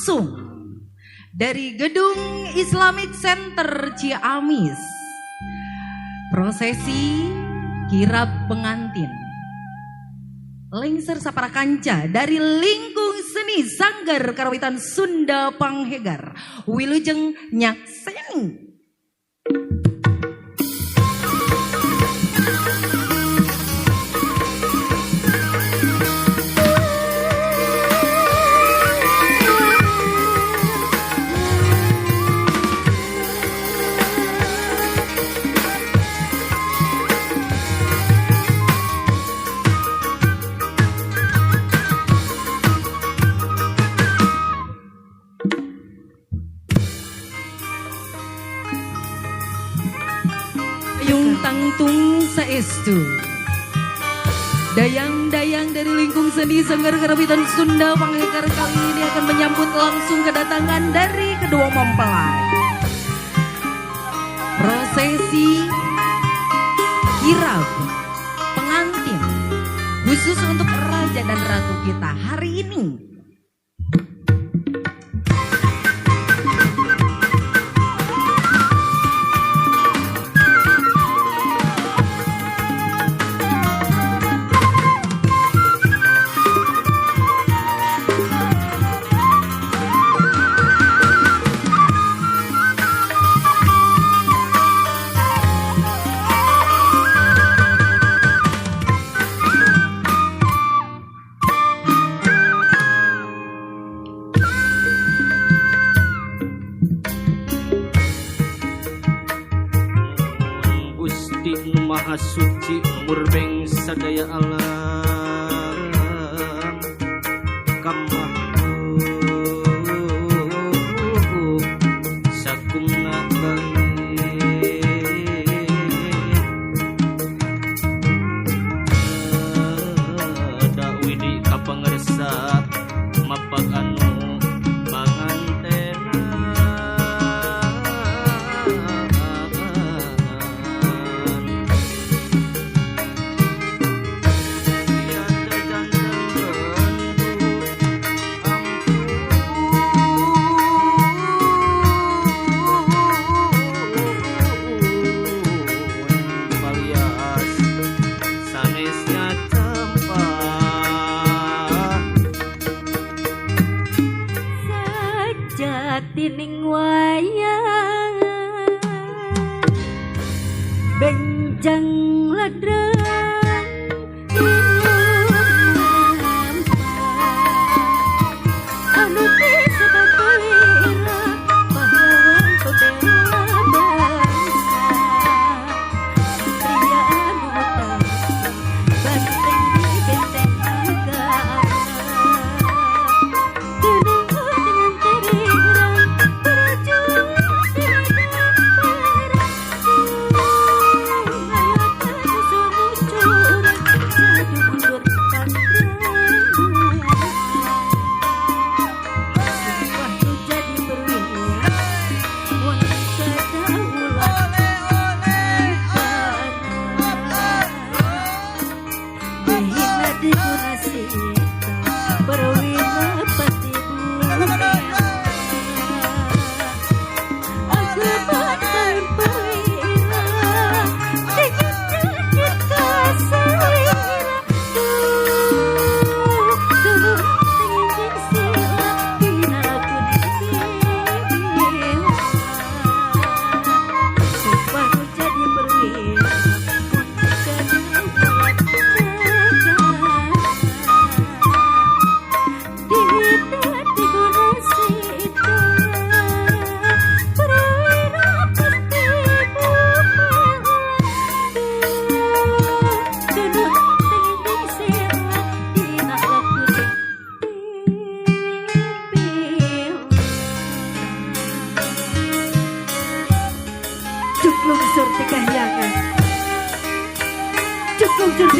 langsung dari Gedung Islamic Center Ciamis. Prosesi kirab pengantin Lengser Sapara Kanca dari Lingkung Seni Sanggar Karawitan Sunda Panghegar. Wilujeng nyakseni. Tangtung saestu. Dayang-dayang dari Lingkung Seni Sanggar Karawitan Sunda Panghegar kali ini akan menyambut langsung kedatangan dari kedua mempelai. Prosesi kirab pengantin khusus untuk raja dan ratu kita hari ini. Maha suci murbeng sadaya alam kamah sakumna bae da widi kapangersa mapag anu pangantena. Tining wayang benjang ladrang anu disebut wira pahlawan pembela bangsa pria anu tangguh banteng di benteng negara.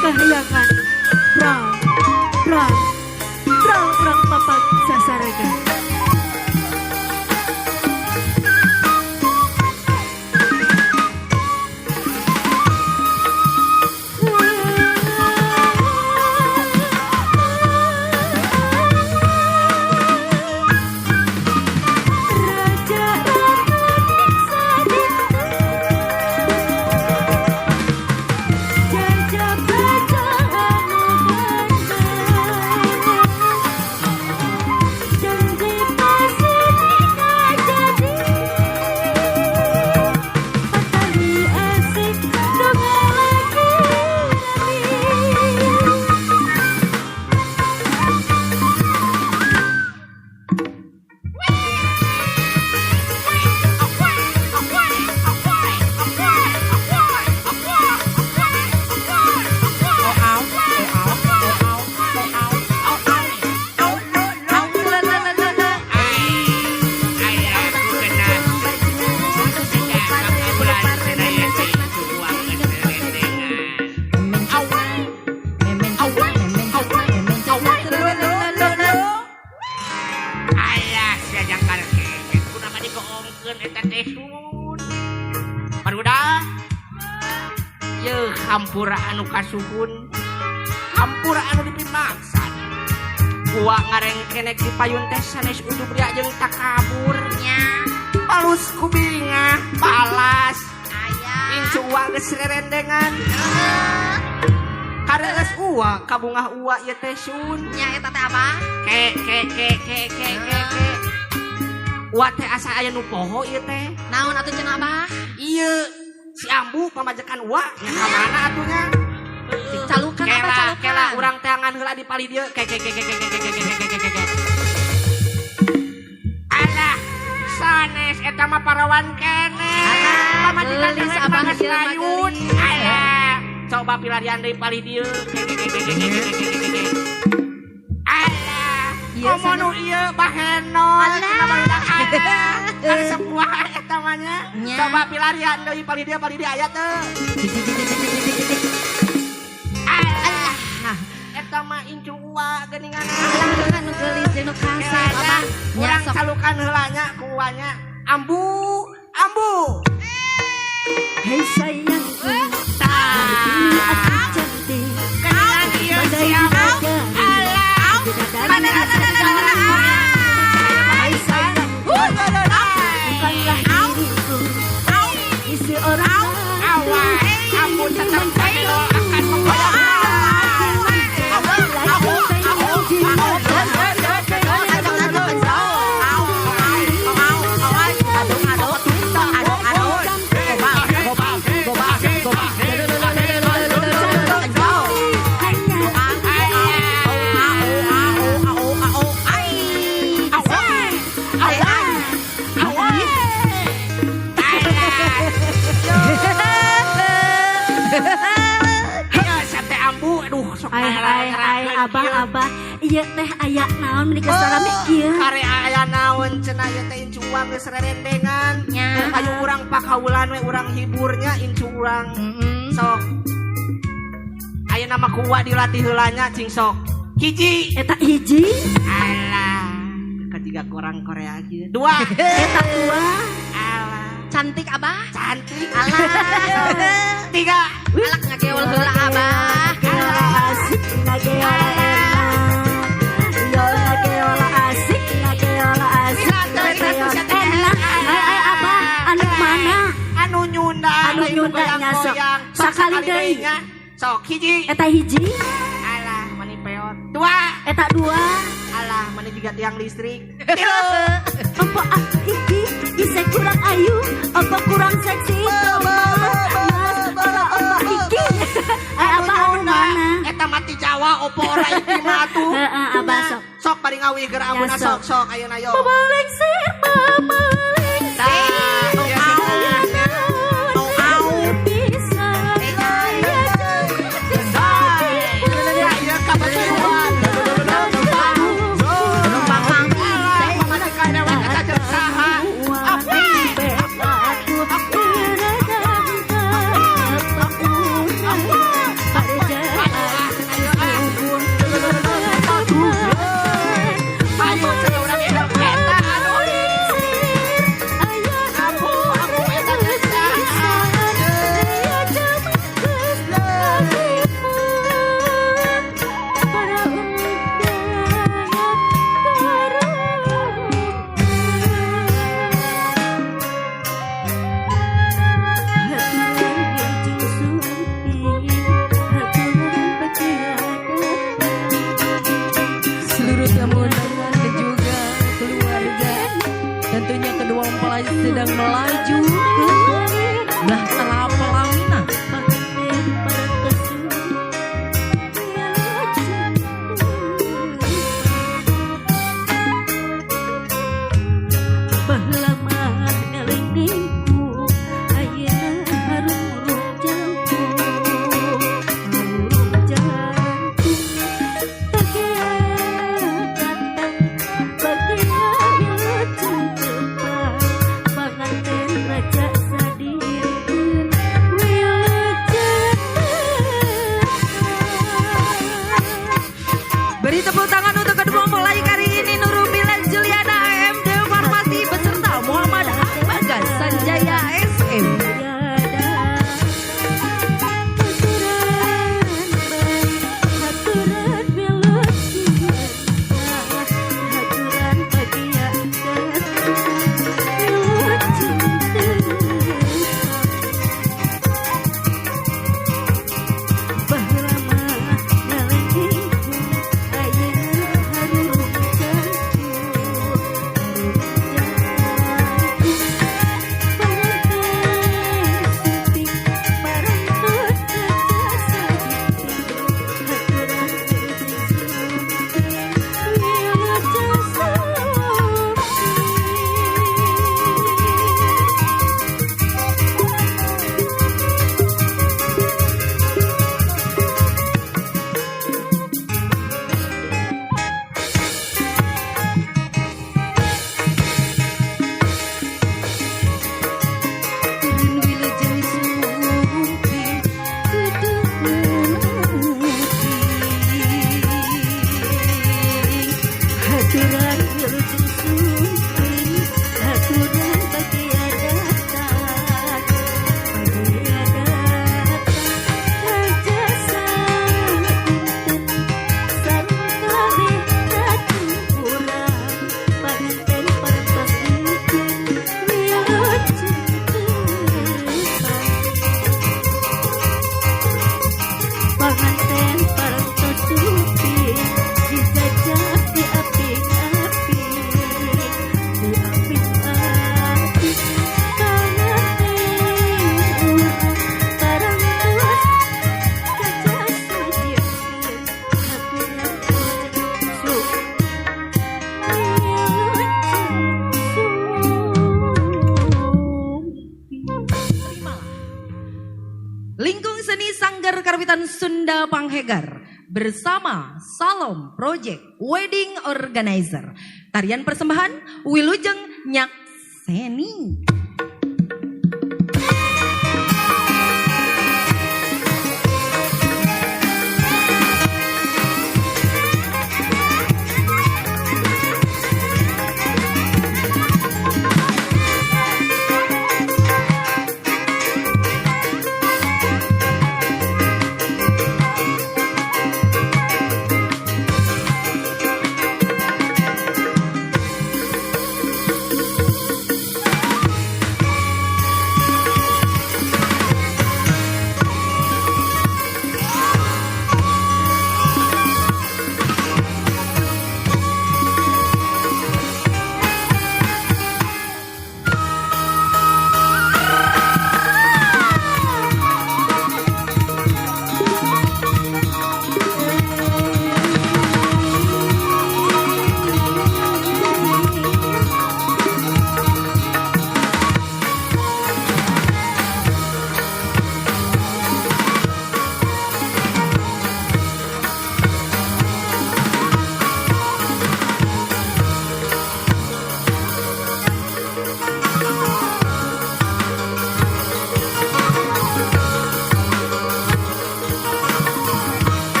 Kahyangan, prang, prang, prang, prang papat sasarengan. Hampura anu kasuhun, hampura anu dipimaksa. Uwa ngarengkenek di payun teh sanes ujub ria jeung takabur. Nya. Palus ku bingah balas. Aya. Incu uwa geus rerendengan. Kareus uwa kabungah uwa ieu teh sun. Nya eta teh apa? Ke ke ke ke ke ke ke. Uwa teh asa aya nu poho ieu teh. Naon atuh cenah, Abah? Ieu si Ambu pamajikan uwa nya ka mana atuh nya? Calukan apa Kela calukan? Kela urang teangan heula di palih dieu. Ke ke ke ke ke ke ke ke ke ke ke ke ke. Alah, sanes eta mah parawan keneh. Alah, Pamajikan geulis dewek Abah mah geus ieu mah ngayun. geulis. Alah, coba pilarian deui palih dieu. Ke ke ke ke ke ke ke ke ke ke. Alah, Ieu komo nu sanes. Ieu baheno. Alah. Cenah barudak alah. Karesep uwa eta mah nya. Nya. Coba pilarian deui palih dieu aya teu? Cik cik cik cik cik cik cik. Alah, Alah. Eta mah incu uwa geuningan. Alah, nu geulis jeung nu kasep, Abah. Nya Urang sok. Calukan heula nya ku uwa nya. Ambu, ambu. Hei sayangku, Tah. ini aku cantik, Geuningan ieu bagai si ambu. bidadari, Alah. bidadari Mana di surga. Hai sayangku, bukanlah diriku, istri orang lain. Awas, ambu tetap baheno akan menggoyang. Aduk aduk aduk aduk. Gobak gobak gobak. Awas, awas, awas. Ayo, sate ambu, aduh, sok Ay ay ay, abah abah, iya teh aya naon meuni geus rame kieu? Kare aya naon cenah ieu teh incu uang geus rerendengan. Nya. Ayo urang pakaulan we urang hiburnya incu urang. Sok. Ayeuna nama ku uwa dilatih heula nya cing sok. Hiji. Eta hiji, Alah, ketiga kurang Korea kieu. Dua. Eta dua, Alah, Cantik, Abah. Cantik. Alah. Tiga. Alak ngageol heula, Abah. Ngageola asik, ngageola enak. Yo ngageola asik, ngageola asik, ngageola enak. Ay ay abah, anu mana? Anu nyunda, Anu nyunda nya sok. Sakali deui. Nya. Sok hiji. Eta hiji, Alah, mani peot. Dua. Eta dua. Alah, mani juga tiang listrik. Tilu. Apa ah iki isih kurang ayu, apa kurang seksi? Mas, ora apa iki? Eh apa anu mana? Eta mati Jawa opo ora iki mah atuh. Heeh, abah sok. Sok bari ngawih geura ambuna Ya, sok. sok sok ayeuna yo. Mamalengsir, mamalengsir. Tah, ieu Aya naon bisa aya Ya, ieu kabatuan. Alah, pamajikan dewek eta jeung saha? Apa? Aku Ayo cenah urang eta eta aduh. Ambu, ambu eta jeung saha? Seluruh tamu undangan dan juga keluarga, tentunya kedua mempelai sedang melaju ke bahtera pelaminan. Baheula mah ngelingdingku, ayeuna harurung jantung, harurung jantung. Bagia datang, bagia wilujeng tepang, panganten. Sanggar Karawitan Sunda Panghegar bersama Salom Project Wedding Organizer. Tarian persembahan Wilujeng Nyakseni.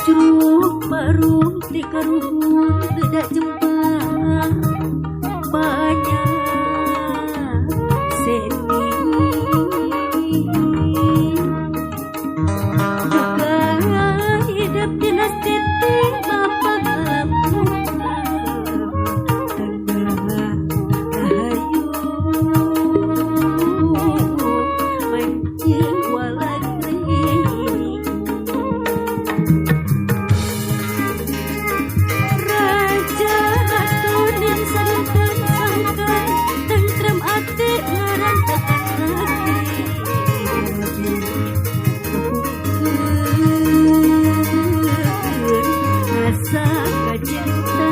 Curug baru di karuhun tidak jempang banyak seni juga hidup dinasti bapak tangga rahayu menjiwa lagi. Raja ratunin santen sangkan tentrem ati ngarantekan lagi. Rasa kacinta.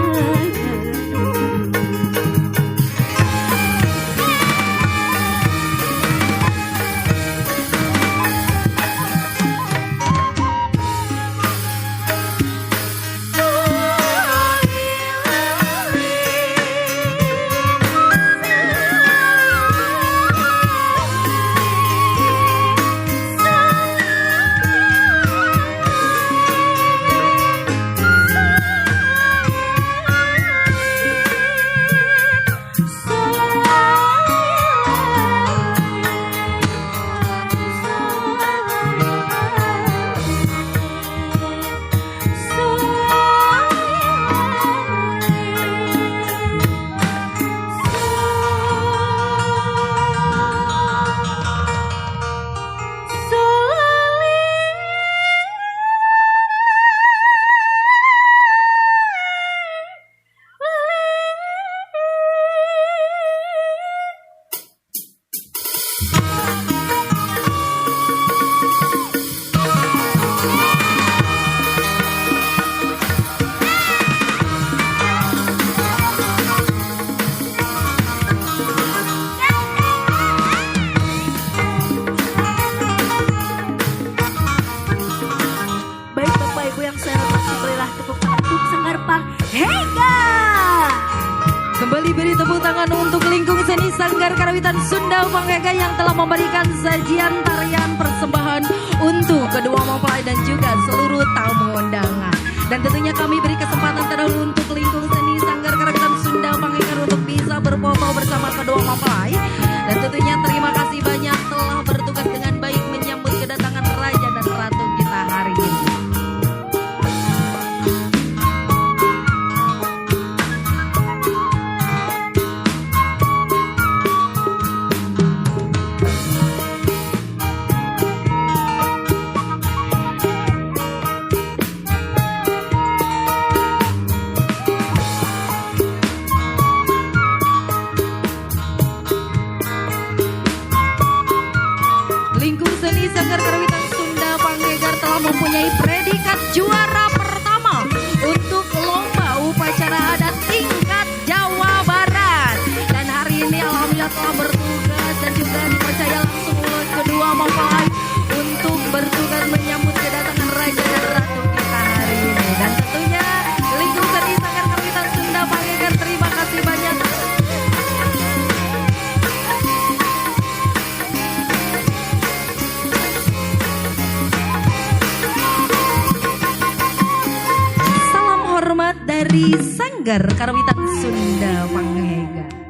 Baik Bapak Ibu yang saya hormati, berilah tepuk tangan untuk Sanggar Panghegar. Kembali beri tepuk tangan untuk lingkung seni Sanggar Karawitan Sunda Panghegar yang telah memberikan sajian tarian persembahan untuk kedua mempelai dan juga seluruh tamu undangan. Dan tentunya kami beri kesempatan terdahulu untuk lingkung seni Sanggar Karawitan Sunda Panghegar untuk bisa berfoto bersama kedua mempelai. Dan tentunya terima kasih banyak telah bertugas dengan baik menyambut kedatangan raja dan ratu kita hari ini. dari Sanggar Karawitan Sunda Panghegar.